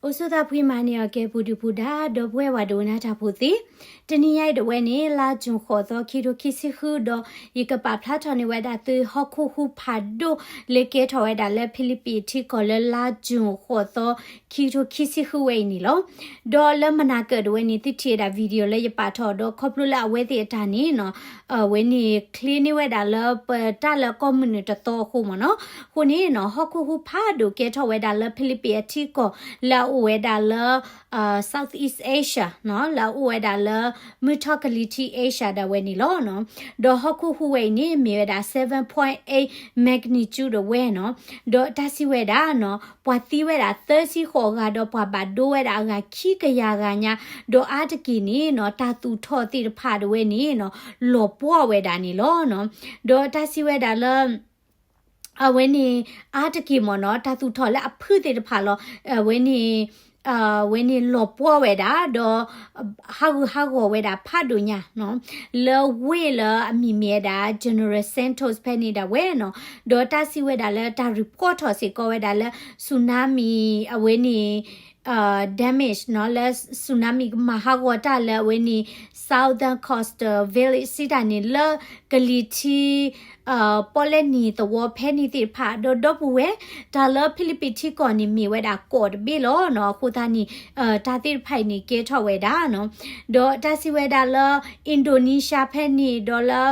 အိၣ်ဆူၣ်သးဖှံမၤန့ၢ်အီၤကဲ ပူၤဒုၣ်ပူၤဒါ ဒီပုၢ်ဝဲၢ်ဝၤဒိကနၣ်တၢ်ဖိသ့ၣ်, တနံၤညါအံၤဒၣ်ဝဲန့ၣ် လါ June ဃိးသီ ခံထိခံဆံဃု ဒီး ယကပာ်ဖျါထီၣ်န့ၢ်ဝဲဒၣ်သု ဟီၣ်ခိၣ်ဟူးဖးဒိၣ် လၢကဲထီၣ်ဝဲဒၣ်လၢ ဖံလံးပံးအထံကီၢ်လၢလါ June ဃိးသီ ခံထိခံဆံဃုဝဲအံၤန့ၣ်လီၤ. ဒီးလၢမနၤကၢၣ်ဒၣ်ဝဲန့ၣ် သုထံၣ်ဝဲဒၣ် video လၢယပာ်ထီၣ်ဒီး ခီဖျိလၢအဝဲသ့ၣ်အတၢ်န့ၣ်နီၤ အဝဲန့ၣ် ချ့န့ၢ်ဝဲဒၣ်လၢပတၢ်လၢကီၢ်မုၢ်နုာ်တသီအဃိမ့ၢ်နီၤ. အဃိန့ၣ်နီၤ ဟီၣ်ခိၣ်ဟူးဖးဒိၣ်ကဲထီၣ်ဝဲဒၣ်လၢ ဖံလံးပံးအထံကီၢ် လၢအအိၣ်ဝဲဒၣ်လၢ Southeast Asia နီၤ လၢအအိၣ်ဝဲဒၣ်လၢ မုၢ်ထီၣ်ကလံၤထံး Asia ဒၣ်ဝဲန့ၣ်လီၤ. ဒီးဟီၣ်ခိၣ်ဟူးဝဲအံၤန့ၣ် မ့ၢ်ဝဲဒၣ် seven point eight magnitude ဒၣ်ဝဲနီၤ. ဒီးတၢ်စံးဝဲဒၣ်နီၤ ပှၤသံဝဲဒၣ်သၢဆံဃိးဂၤ ဒီးပှၤဘၣ်ဒိဝဲဒၣ်အဂၤခံကယၤဂၤညါ, ဒီးအါတက့ၢ်န့ၣ်နီၤ တၢ်သူၣ်ထီၣ်သ့ၣ်တဖၣ်ဒၣ်ဝဲန့ၣ်နီၤ လီၤပှီၢ်ဝဲဒၣ်န့ၣ်လီၤ. ဒီးတၢ်စံးဝဲဒၣ်လၢ အဝဲန့ၣ် အါတက့ၢ်မ့ၢ်နီၤ တၢ်သူၣ်ထီၣ်လၢအဖုၣ်သ့ၣ်တဖၣ်လီၤ. အဝဲန့ၣ် အဝဲန့ၣ်လီၤပှီၢ်ဝဲဒၣ် ဒီး ဟးဂူာ်ဟးဂီၤဝဲဒၣ်ဖးဒိၣ်ညါနီၤ လၢဝ့ၢ်လၢအမံၤမ့ၢ်ဝဲဒၣ် General Santos ဖဲန့ၣ်ဒၣ်ဝဲနီၤ. ဒီးတၢ်စံးဝဲဒၣ်လၢတၢ် report ထီၣ်စ့ၢ်ကီးဝဲဒၣ်လၢ tsunami အဝဲန့ၣ် damage နီၤ လၢ tsunami ကမၤဟးဂီၤတၢ်လၢအဝဲန့ၣ် Southern Coastal Village စံးတၢ်န့ၣ် လၢကလံၤထံး ပီၣ်လဲၣ်နံၤသဝီဖဲန့ၣ်သ့ၣ်တဖၣ် ဒီးဒီပုၢ်ဝဲၢ် တၢ်လၢဖံလံးပံးထံကီၢ်န့ၣ် မ့ၢ်ဝဲဒၣ်ကီၢ်တဘ့ၣ်လီၤနီၤ. အဃိသတးန့ၣ် တၢ်သ့ၣ်တဖၣ်အံၤန့ၣ် ကဲထီၣ်ဝဲဒၣ်နီၤ. ဒီးတၢ်စံးဝဲဒၣ်လၢ Indonesia ဖဲန့ၣ် ဒီးလၢ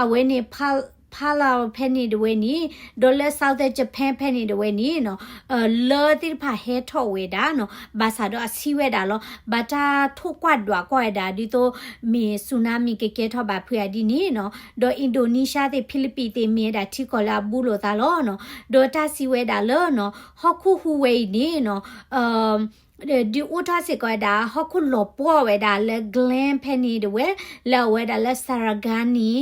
အဝဲန့ၣ် Palau ဖဲန့ၣ်ဒၣ်ဝဲန့ၣ် ဒီးလၢ Southern Japan ဖဲန့ၣ်ဒၣ်ဝဲန့ၣ်နီၤ လၢသ့ၣ်တဖၣ်ဟဲထီၣ်ဝဲဒၣ်နီၤ ဘၣ်ဆၣ်ဒီးအဆံးဝဲဒၣ်လီၤ. ဘၣ်တၢ်ထိၣ်ကွၢ်ဒွးကွၢ်ဝဲဒၣ် ဒ်သိး မ့ၢ် tsunami ကကဲထီၣ်ဘၣ်ဖုးဧါဒ်န့ၣ်နီၤ. ဒီး Indonesia သ့ၣ် ဖံလံးပံးသ့ၣ် မ့ၢ်ဝဲဒၣ်ထံကီၢ်လၢအဘူးလိာ်သးလီၤနီၤ. ဒီးတၢ်စံးဝဲဒၣ်လၢနီၤ ဟီၣ်ခိၣ်ဟူးဝဲအံၤန့ၣ်နီၤ ဒုးအိၣ်ထီၣ်စ့ၢ်ကီးဝဲဒၣ် ဟီၣ်ခိၣ်လီၤပှီၢ်ဝဲဒၣ်လၢ Glen ဖဲန့ၣ်ဒၣ်ဝဲ လၢအဝဲဒၣ်လၢ Sarangani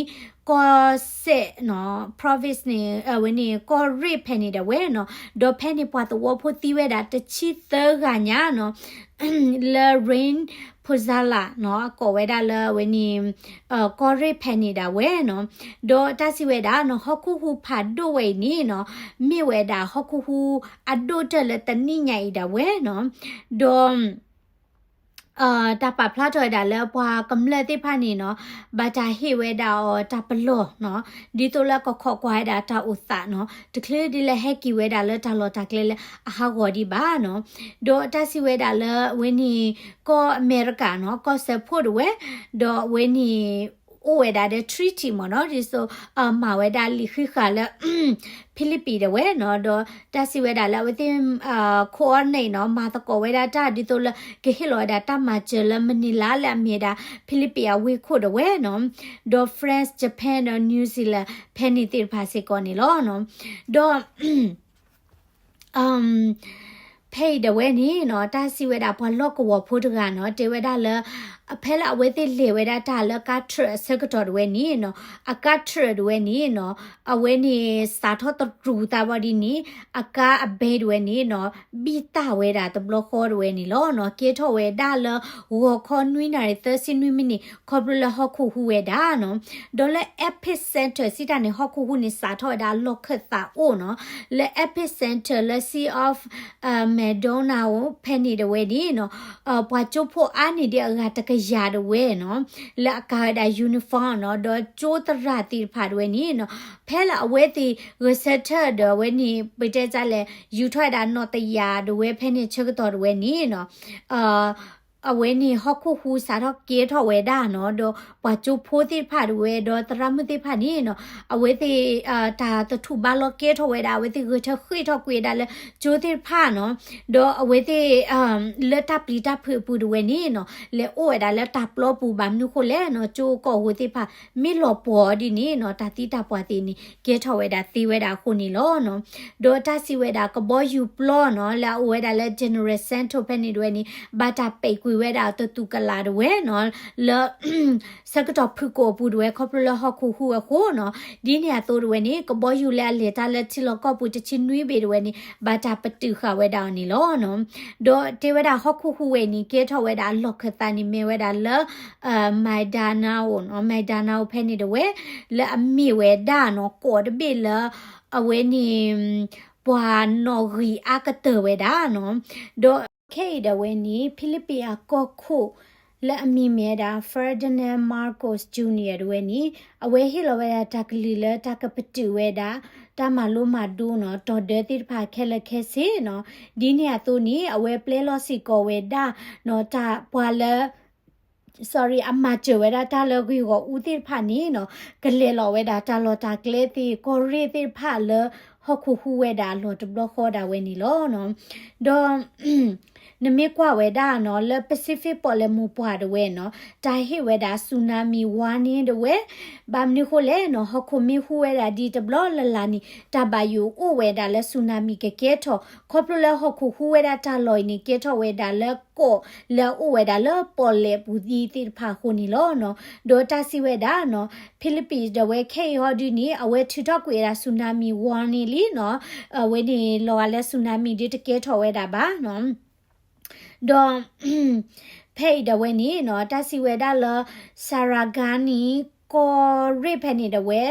ကီၢ်စဲၣ်နီၤ province န့ၣ် အဝဲန့ၣ် ကီၢ်ရ့ၣ်ဖဲန့ၣ်ဒၣ်ဝဲနီၤ. ဒီးဖဲန့ၣ်ပှၤသဝီဖိသံဝဲဒၣ်တဆံသၢဂၤညါနီၤ လၢ Rain Puzala နီၤ အကိးဝဲဒၣ်လၢအဝဲန့ၣ် ကီၢ်ရ့ၣ်ဖဲန့ၣ်ဒၣ်ဝဲနီၤ. ဒီးတၢ်စံးဝဲဒၣ်နီၤ ဟီၣ်ခိၣ်ဟူးဖးဒိၣ်ဝဲအံၤန့ၣ်နီၤ မ့ၢ်ဝဲဒၣ်ဟီၣ်ခိၣ်ဟူးအဒိၣ်တၢၢ်လၢတနံၣ်ညါအံၤဒၣ်ဝဲနီၤ. ဒီး တၢ်ပာ်ဖျါထီၣ်ဝဲဒၣ်လၢပှၤကမျၢၢ်သ့ၣ်တဖၣ်န့ၣ်နီၤ ဘၣ်တၢ်ဟ့ၣ်ဝဲဒၣ်အီၤတၢ်ပလီၢ်နီၤ ဒ်သိးလၢကခိးကွၢ်ဝဲဒၣ်တၢ်အိၣ်သးနီၤ တချုးဒ်လၢဟဲက့ၤဝဲဒၣ်လၢတၢ်လီၢ်တၢ်ကျဲလၢအဟးဂီၤဒံးဘၣ်နီၤ. ဒီးတၢ်စံးဝဲဒၣ်လၢအဝဲန့ၣ် ကီၢ်အမဲရကၤနီၤ ကီၢ်စၢဖှိၣ်ဒၣ်ဝဲ ဒီးအဝဲန့ၣ် အိၣ်ဝဲဒၣ်ဒီး treaty မ့ၢ်နီၤ ဒ်သိး မၤဝဲဒၣ်လံာ်ဃံးဃာ်လၢ ဖံလံးပံးဒၣ်ဝဲနီၤ ဒီးတၢ်စံးဝဲဒၣ်လၢအဝဲသ့ၣ် coordinate နီၤ မၤသကိးဝဲဒၣ်တၢ်ဒ်သိးလၢ ကဟ့ၣ်လီၤဝဲဒၣ်တၢ်မၤစၢၤလၢ Manila လၢအမ့ၢ်ဝဲဒၣ် ဖံလံးပံးအဝ့ၢ်ခိၣ်ဒၣ်ဝဲနီၤ ဒီး France, Japan ဒီး New Zealand ဖဲန့ၣ်သ့ၣ်တဖၣ်စ့ၢ်ကီးန့ၣ်လီၤ. ဒီး ဖဲအံၤဒၣ်ဝဲန့ၣ်နီၤ တၢ်စံးဝဲဒၣ်ပှၤလီၢ်ကဝီၤဖိတဂၤနီၤ တဲဝဲဒၣ်လၢ ဖဲလၢအဝဲသ့ၣ်လဲၤဝဲဒၣ်တၢ်လၢကါထြၢးအဆၢကတီၢ်ဒၣ်ဝဲန့ၣ်နီၤ အကါထြၢးဒၣ်ဝဲန့ၣ်နီၤ အဝဲန့ၣ်စးထီၣ်တရူးသးဘီဒ်န့ၣ် အကါအဘဲဒၣ်ဝဲန့ၣ်နီၤ ဘံၣ်တၢ်ဝဲဒၣ်တဘျီဃီဒၣ်ဝဲန့ၣ်လီၤနီၤ ကဲထီၣ်ဝဲဒၣ်လၢ ဂီၤခီနွံနၣ်ရံၣ်သၢဆံနွံမံးနံး ခီဖျိလၢဟီၣ်ခိၣ်ဟူးဝဲဒၣ်နီၤ ဒီးလၢ epicenter စံးတၢ်န့ၣ် ဟီၣ်ခိၣ်ဟူးန့ၣ်စးထီၣ်ဝဲဒၣ်လီၢ်ခၢၣ်သးအိၣ်နီၤ လၢ epicenter လၢ Sea of Maldonado ဖဲန့ၣ်ဒၣ်ဝဲန့ၣ်နီၤ ပှၤကၠိဖိအါန့ၢ်ဒံးအဂၤတကယၤဒၣ်ဝဲနီၤ လၢအကၤဝဲဒၣ် uniform နီၤ ဒီးကၠိသရၣ်သ့ၣ်တဖၣ်ဒၣ်ဝဲန့ၣ်နီၤ ဖဲလၢအဝဲသ့ၣ်ဂဲၤဆၢထၢၣ်ဒၣ်ဝဲန့ၣ် ပတဲတၢ်လဲၣ် ယူၤထီၣ်ဝဲဒၣ်နီၣ်တယၤဒၣ်ဝဲဖဲန့ၣ်ဆၢကတီၢ်ဒၣ်ဝဲန့ၣ်နီၤ အဝဲန့ၣ်ဟီၣ်ခိၣ်ဟူးစးထီၣ်ကဲထီၣ်ဝဲဒၣ်နီၤ ဒီးပှၤကၠိဖိသ့ၣ်တဖၣ်ဒၣ်ဝဲ ဒီးသရၣ်မုၣ်သ့ၣ်တဖၣ်န့ၣ်နီၤ အဝဲသ့ၣ် တၢ်သထူၣ်ဘါလီၤကဲထီၣ်ဝဲဒၣ် အဝဲသ့ၣ်ဂဲၤထၢၣ်ဃ့ၢ်ထီၣ်ကွံာ်ဝဲဒၣ်လၢကၠိသ့ၣ်တဖၣ်နီၤ ဒီးအဝဲသ့ၣ် လၢတၢ်ပျံၤတၢ်ဖုးအပူၤဒၣ်ဝဲန့ၣ်နီၤ လဲၤအိၣ်ဝဲဒၣ်လၢတၢ်ပျီပူၤဘၣ်မနုၤဃိလဲၣ်နီၤ ကၠိကီၢ်ဟူးသ့ၣ်တဖၣ် မ့ၢ်လီၤပှီၢ်ဒ်န့ၣ်နီၤ တၢ်သံတၢ်ပှၢ်သ့ၣ်န့ၣ် ကဲထီၣ်ဝဲဒၣ်သ့ဝဲဒၣ်အဃိန့ၣ်လီၤနီၤ ဒီးတၢ်စံးဝဲဒၣ်ကဘီယူၤပျီနီၤ လၢအအိၣ်ဝဲဒၣ်လၢ General Santos ဖဲန့ၣ်ဒၣ်ဝဲန့ၣ် ဘၣ်တၢ်ပဲာ်ကွံာ်ဝဲဒၣ်တသူးကလးဒၣ်ဝဲနီၤ လၢ ဆၢကတီၢ်ဖုၣ်ကိာ်အပူၤဒၣ်ဝဲ ခီဖျိလၢဟီၣ်ခိၣ်ဟူးအဃိနီၤ ဒ်န့ၣ်အသိးဒၣ်ဝဲန့ၣ် ကဘီယူၤလၢအလဲၤတၢ်လၢထံလီၢ်ကီၢ်ပူၤတဆံနွံဘ့ၣ်ဒၣ်ဝဲန့ၣ် ဘၣ်တၢ်ပတုာ်ဃာ်ဝဲဒၣ်အီၤန့ၣ်လီၤနီၤ ဒီးတဲဝဲဒၣ်ဟီၣ်ခိၣ်ဟူးဝဲအံၤန့ၣ် ကဲထီၣ်ဝဲဒၣ်အလီၢ်ခၢၣ်သးန့ၣ်မ့ၢ်ဝဲဒၣ်လၢ Mindanao နီၤ Mindanao ဖဲန့ၣ်ဒၣ်ဝဲ လၢအမ့ၢ်ဝဲဒၣ်နီၤ ကီၢ်တဘ့ၣ်လၢ အဝဲန့ၣ် ပှၤနီၣ်ဂံၢ်အါကတၢၢ်ဝဲဒၣ်နီၤ ဒီး ခဲအံၤဒၣ်ဝဲန့ၣ် ဖံလံးပံးအကီၢ်ခိၣ် လၢအမံၤမ့ၢ်ဝဲဒၣ် Ferdinand Marcos Junior တဝဲန့ၣ် အဝဲဟ့ၣ်လီၤဝဲဒၣ်တၢ်ကလုၢ်လၢတၢ်ကပတုာ်ဝဲဒၣ် တၢ်မၤလိမၤဒိနီၤ တီၤဒၢသ့ၣ်တဖၣ်ခဲလၢာ်ခဲဆ့နီၤ. ဒ်န့ၣ်အသိးန့ၣ် အဝဲပျဲလီၤစ့ၢ်ကီးဝဲဒၣ်နီၤ တၢ်ပှၤလၢ sorry အမၤစၢၤဝဲဒၣ်တၢ်လၢဂ့ၢ်ဂီၢ်အူသ့ၣ်တဖၣ်န့ၣ်နီၤ ကလဲၤလီၤဝဲဒၣ်တၢ်လီၢ်တၢ်ကျဲသ့ၣ် ကီၢ်ရ့ၣ်သ့ၣ်တဖၣ်လၢဟီၣ်ခိၣ်ဟူးဝဲဒၣ်အလီၢ်တဘျီဃီဒၣ်ဝဲန့ၣ်လီၤနီၤ. ဒီး နမ့ၢ်ကွၢ်ဝဲဒၣ်နီၤ လၢ Pacific ပီၣ်လဲၣ်မိၢ်ပှၢ်တဝဲနီၤ တၢ်ဟ့ၣ်ဝဲဒၣ် tsunami warning တဝဲ ဘၣ်မနုၤဃိလဲၣ်နီၤ ဟီၣ်ခိၣ်မ့ၢ်ဟူးဝဲဒၣ်ဒ်တဘျီလၢ်လၢ်န့ၣ် တၢ်ဘၣ်ယိၣ်အိၣ်ဝဲဒၣ်လၢ tsunami ကကဲထီၣ် ခီဖျိလၢဟီၣ်ခိၣ်ဟူးဝဲဒၣ်တၢ်လီၢ်အံၤန့ၣ် ကဲထီၣ်ဝဲဒၣ်လၢကီၢ်လၢအအိၣ်ဝဲဒၣ်လၢပီၣ်လဲၣ်ပူၤသံသ့ၣ်တဖၣ်အဃိန့ၣ်လီၤ. ဒီးတၢ်စံးဝဲဒၣ်နီၤ ဖံလံးပံးတဝဲခဲအံၤဟီဒုန့ၣ် အဝဲထုးထီၣ်ကွံာ်ဝဲဒၣ် tsunami warning လံနီၤ အဝဲန့ၣ်လီၤဂာ်လၢ tsunami ဒ်တကဲထီၣ်ဝဲဒၣ်ဘၣ်နီၤ. ဒီး ဖဲအံၤဒၣ်ဝဲန့ၣ်နီၤ တၢ်စံးဝဲဒၣ်လၢ Sarangani ကီၢ်ရ့ၣ်ဖဲန့ၣ်ဒၣ်ဝဲ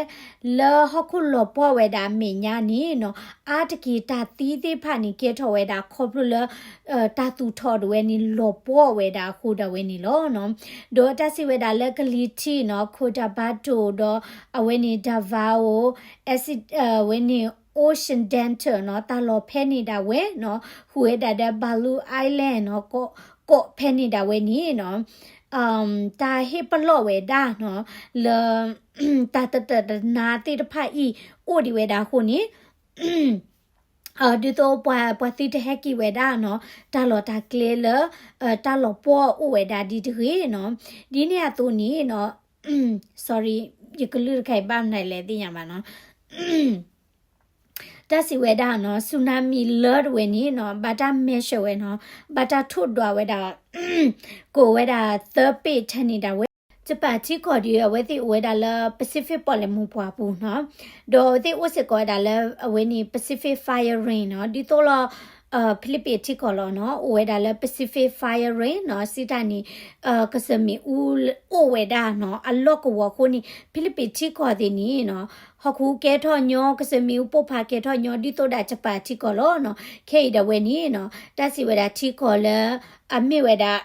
လၢဟီၣ်ခိၣ်လီၤပှီၢ်ဝဲဒၣ်အမဲာ်ညါန့ၣ်နီၤ အါတက့ၢ်တၢ်သံသ့ၣ်တဖၣ်န့ၣ် ကဲထီၣ်ဝဲဒၣ်ခီဖျိလၢ တၢ်သူၣ်ထီၣ်ဒၣ်ဝဲန့ၣ် လီၤပှီၢ်ဝဲဒၣ်အဃိဒၣ်ဝဲန့ၣ်လီၤနီၤ. ဒီးတၢ်စံးဝဲဒၣ်လၢကလံၤထံးနီၤ Cotabato ဒီးအဝဲန့ၣ် Davao အဝဲန့ၣ် Ocean Delta နီၤ တၢ်လီၢ်ဖဲန့ၣ်ဒၣ်ဝဲနီၤ ဃုာ်ဝဲဒၣ်ဒီး Palau Island နီၤ ကီၢ်ဖဲန့ၣ်ဒၣ်ဝဲန့ၣ်နီၤ တၢ်ဟ့ၣ်ပလီၢ်ဝဲဒၣ်နီၤ လၢ တၢ်တတၢၢ်တနါသ့ၣ်တဖၣ်အံၤ အိၣ်ဒံးဝဲဒၣ်အဃိန့ၣ် ဒ်သိးပှၤ ပှၤသုတဟဲက့ၤဝဲဒၣ်နီၤ တၢ်လီၢ်တၢ်ကျဲလၢ တၢ်လီၤပှီၢ်အိၣ်ဝဲဒၣ်ဒ်တဂ့ၤနီၤ. ဒ်န့ၣ်အသိးန့ၣ်နီၤ sorry ယကလုၢ်တခါအံၤဘၣ်မနုၤလဲၣ်သ့ၣ်ညါဘၣ်နီၤ တၢ်စံးဝဲဒၣ်နီၤ tsunami လၢတဝဲန့ၣ်နီၤ ဘၣ်တၢ် measure ဝဲနီၤ ဘၣ်တၢ်ထိၣ်ဒွးဝဲဒၣ် ကအိၣ်ဝဲဒၣ်သၢပ့ၢ်ထဲန့ၣ်ဒၣ်ဝဲ Japan ထံကီၢ်ဒီး အဝဲသ့ၣ်အိၣ်ဝဲဒၣ်လၢ Pacific ပီၣ်လဲၣ်မိၢ်ပှၢ်ပူၤနီၤ ဒီးအဝဲသ့ၣ်အိၣ်စ့ၢ်ကီးဝဲဒၣ်လၢ အဝဲန့ၣ် Pacific Fire Ring နီၤ ဒ်သိးလီၤ ဖံလံးပံးထံကီၢ်လီၤနီၤ အိၣ်ဝဲဒၣ်လၢ Pacific Fire Ring နီၤ စံးတၢ်န့ၣ် ကစၢၢ်မ့ၣ်အူအိၣ်ဝဲဒၣ်နီၤ အလီၢ်ကဝီၤအဃိန့ၣ် ဖံလံးပံးထံကီၢ်သ့ၣ်န့ၣ်နီၤ ဟီၣ်ခိၣ်ကဲထီၣ်ညီ ကစၢၢ်မ့ၣ်အူပိၢ်ဖးကဲထီၣ်ညီ ဒ်သိးဒၣ် Japan ထံကီၢ်လီၤနီၤ. ခဲအံၤဒၣ်ဝဲန့ၣ်နီၤ တၢ်စံးဝဲဒၣ်ထံကီၢ်လၢ အမ့ၢ်ဝဲဒၣ်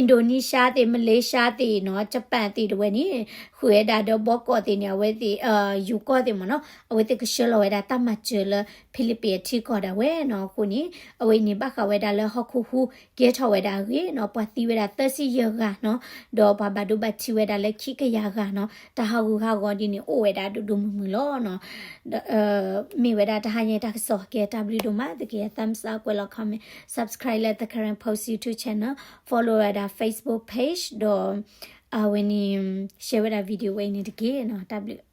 Indonesia သ့ၣ် Malaysia သ့ၣ်နီၤ Japan သ့ၣ်တဝဲန့ၣ် ဃုာ်ဝဲဒၣ်ဒီးဘီကီၢ်သ့ၣ်န့ၣ် အဝဲသ့ၣ် ယိၤကီၢ်သ့ၣ်မ့ၢ်နီၤ အဝဲသ့ၣ်ကဆှၢလီၤဝဲဒၣ်တၢ်မၤစၢၤလၢ ဖံလံးပံးအထံကီၢ်ဒၣ်ဝဲနီၤ အဃိန့ၣ် အဝဲအံၤန့ၣ် ဘၣ်ဃးဝဲဒၣ်လၢဟီၣ်ခိၣ်ဟူးကဲထီၣ်ဝဲဒၣ်အဂ့ၢ်နီၤ ပှၤသံဝဲဒၣ်သၢဆံယဲၢ်ဂၤနီၤ ဒီးပှၤဘၣ်ဒိဘၣ်ထံးဝဲဒၣ်လၢခံကယၤဂၤနီၤ တၢ်ဟးဂူာ်ဟးဂီၤဒ်န့ၣ် အိၣ်ဝဲဒၣ်ဒိၣ်ဒိၣ်မုၢ်မုၢ်လီၤနီၤ မ့ၢ်ဝဲဒၣ်တဟါညါတၢ်ကစီၣ် ကဲတၢ်ဘျုးဒိၣ်မး သုက thumbs up ကွဲးလီၤ comment subscribe လၢ The Karen Post YouTube channel follow ဝဲဒၣ် Facebook page ဒီး အဝဲန့ၣ် share ဝဲဒၣ် video ဝဲအံၤန့ၣ်တက့ၢ်နီၤ တၢ်ဘျုး